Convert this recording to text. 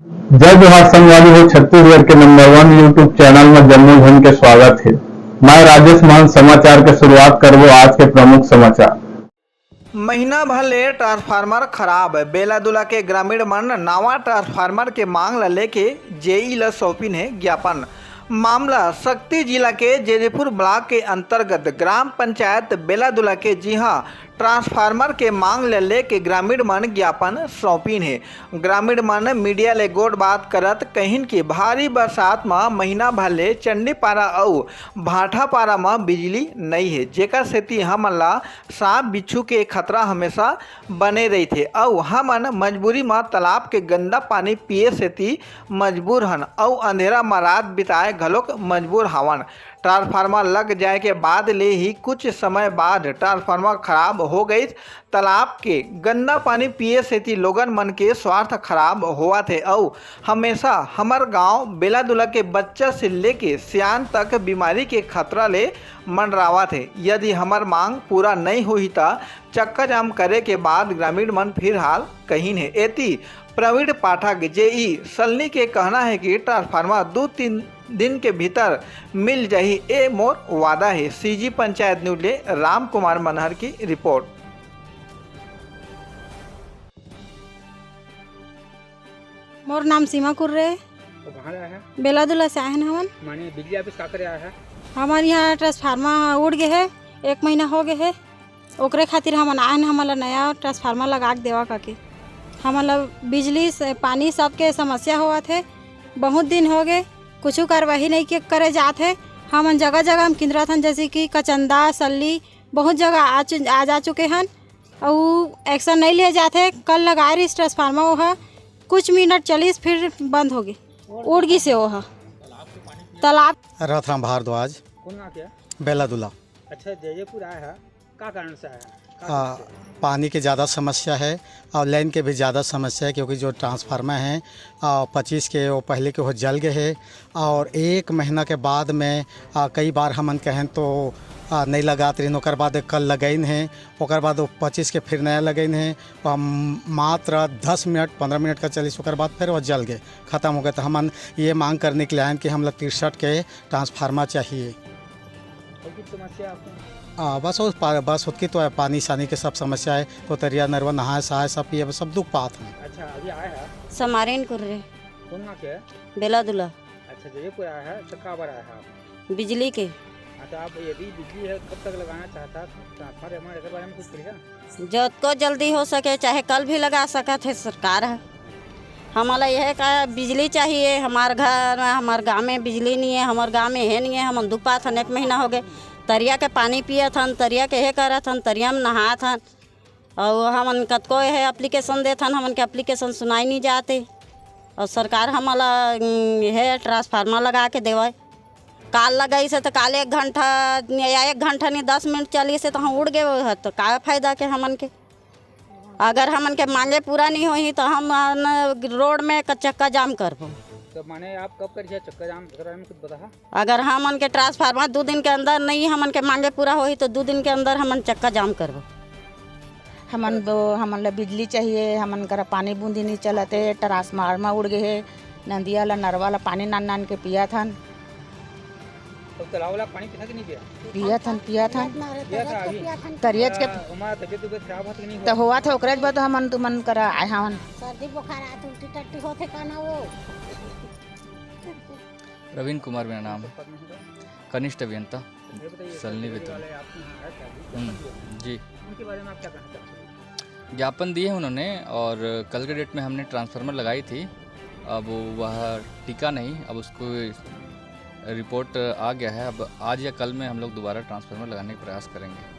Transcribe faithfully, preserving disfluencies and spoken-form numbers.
जय जोहार संगवारी हो, छत्तीसगढ़ के नंबर वन YouTube चैनल में जम्मो झन के स्वागत हे। मैं राजेश मान समाचार के शुरुआत करबो आज के प्रमुख समाचार। महीना भर ले ट्रांसफार्मर खराब, बेलादुला के ग्रामीण मन नावा ट्रांसफार्मर के मांग ल लेके जेई ल सौंपिन हे ज्ञापन। मामला सक्ती जिला के जेजेपुर ब्लॉक के अंतर्गत ग्राम पंचायत बेलादुला के, जिहां ट्रांसफार्मर के मांग ल लेके ग्रामीण मन ज्ञापन सौंपिन हे। ग्रामीण मन मीडिया ले गोठबात करत कहिन कि भारी बरसात म महीना भर ले चंडीपारा अउ भाटापारा म बिजली नइ हे, जेकर सेती हमन ल सांप बिच्छू के खतरा हमेशा बने रहिथे अउ हमन मजबूरी म तालाब के गंदा पानी पिए सेती मजबूर हन अउ अंधेरा म रात बिताए घलोक मजबूर हावन। ट्रांसफार्मर लग जाए के बाद ले ही कुछ समय बाद ट्रांसफार्मर खराब हो गइस। तालाब के गंदा पानी पिए सेती लोगन मन के स्वास्थ्य खराब होवत हे अउ हमेशा हमर गांव बेलादुला के बच्चा से लेके सियान तक बीमारी के खतरा ले मंडरावत हे। यदि हमर मांग पूरा नइ होही, त चक्का जाम करे के बाद ग्रामीण मन फिलहाल कहिन हे। एती प्रवीण पाठक जेई सलनी के कहना हे कि ट्रांसफार्मर दू तीन दिन के भीतर मिल जाही, ए मोर वादा हे। सीजी पंचायत न्यूज ले राम कुमार मनहर की रिपोर्ट। मोर नाम सीमा कुर्रे। तो कहाँ ले आए हैं? बेलादुला से आए हैं हमन। माने बिजली ऑफिस का करे आए हैं? हमारे यहाँ ट्रांसफार्मर उड़ गए है, एक महीना हो गए है, ओकरे खातिर हमन आए हैं, हमन ला नया ट्रांसफार्मर लगा के देवा करके। हमन ला बिजली से, पानी सबके समस्या होवत है, बहुत दिन हो गए, कुछ कार्रवाई नहीं के करे जात है। हमन जगह जगह हम किंदराथन, जैसे कि कचंदा, सल्ली, बहुत जगह आ चु-, आ जा चुके हन, अउ एक्शन नहीं लिया जात है। कल लगाए रहिस ट्रांसफार्मर, ओहा कुछ मिनट चलिस, फिर बंद हो गई, उड़ गई से ओहा तालाब। रथराम भारद्वाज, कौन गाँव के? बेलादुला। अच्छा, जैजेपुर आया है, का कारण से आया है? का आ, समस्या है? पानी के ज़्यादा समस्या है और लाइन के भी ज़्यादा समस्या है, क्योंकि जो ट्रांसफार्मर है, आ, पच्चीस के, वो पहले के वो जल गए है और एक महीना के बाद में, आ, कई बार हमन कहें तो, आ, नहीं लगात रहिन, ओकर बाद कल लगाइन है, ओकर बाद वो पच्चीस के फिर नया लगाइन है, वो हम मात्र दस मिनट, पन्द्रह मिनट का चलिस, ओकर बाद फिर वो जल गए, खत्म हो गए। तो हमन ये मांग करने के लिए आयन कि हमला तिरसठ के ट्रांसफार्मर चाहिए। और कुछ समस्या आपको? आ, बस वो पा-, बस ओतकी तो है, पानी सानी के सब समस्या है, तो तरिया नरवा नहाए सहाए सब पिए सब दुख पात हैं। अच्छा, अभी आए हैं? समारेन कुर्रे। कौन गाँव के है? बेलादुला। अच्छा, जैजेपुर आया है, तो काबर आया है आप? बिजली के। हाँ, तो आप यदि बिजली है, कब तक लगाना चाहता है ट्रांसफार्मर, एकर बारे में कुछ कहिए ना। जतको जल्दी हो सके, चाहे कल भी लगा सकत है सरकार ह। हमला यह का बिजली चाहिए, हमार घर, हमार गाँव में बिजली नहीं है, हमार गाँव में है नहीं है, हमन दुख पात हन, एक महीना हो गए, तरिया के पानी पियत हन, तरिया के हे करत हन, तरिया में नहात हन, अउ हमन कतको हे एप्लीकेशन देत हन, हमन के एप्लीकेशन सुनाई नहीं जाते, अउ सरकार हमला, उम, हे ट्रांसफार्मर लगा के देवय। काल लगाइस हे, तो काल एक घंटा या एक घंटा नहीं, दस मिनट चलिस हे, तो हम उड़ गए, वो ह, तो का फायदा के हमन के? अगर हमन के मांगे पूरा नहीं होही, तो हम, अ, न, रोड में क-, चक्का जाम करबो। तो माने आप कब करिए चक्का जाम, एकरा बारे में कुछ बताहा? अगर हमन के ट्रांसफार्मर दू दिन के अंदर नहीं हमन के मांगे पूरा होही, तो दू दिन के अंदर हमन चक्का जाम करबो। हमन दो, हमन ला बिजली चाहिए, हमन करा पानी बूंदी नहीं चलत हे, ट्रांसफार्मर उड़ गए हे, नदिया ला नरवा ला पानी नान नान के पियत हन। तो तालाब वाला पानी पीथा कि नहीं पिया? पियत हन, पियत हन। पियत हन अभी? तरियच के। आ, ओमा तबीयत उबीयत खराब होत कि नहीं तो होत? होवत हे, ओकरे बर तो हमन तुमन करा आए हवन। सर्दी बुखार आत, उल्टी टट्टी होत हे का ना वो? प्रवीण कुमार मेरा नाम है, कनिष्ठ अभियंता, सलनी बेतुल। हम्म, जी। ज्ञापन दिए हैं उन्होंने और कल के डेट में हमने ट्रांसफार्मर लगाई थी, अब वह टिका नहीं, अब उसको रिपोर्ट आ गया है। अब आज या कल में हम लोग दोबारा ट्रांसफार्मर लगाने का प्रयास करेंगे।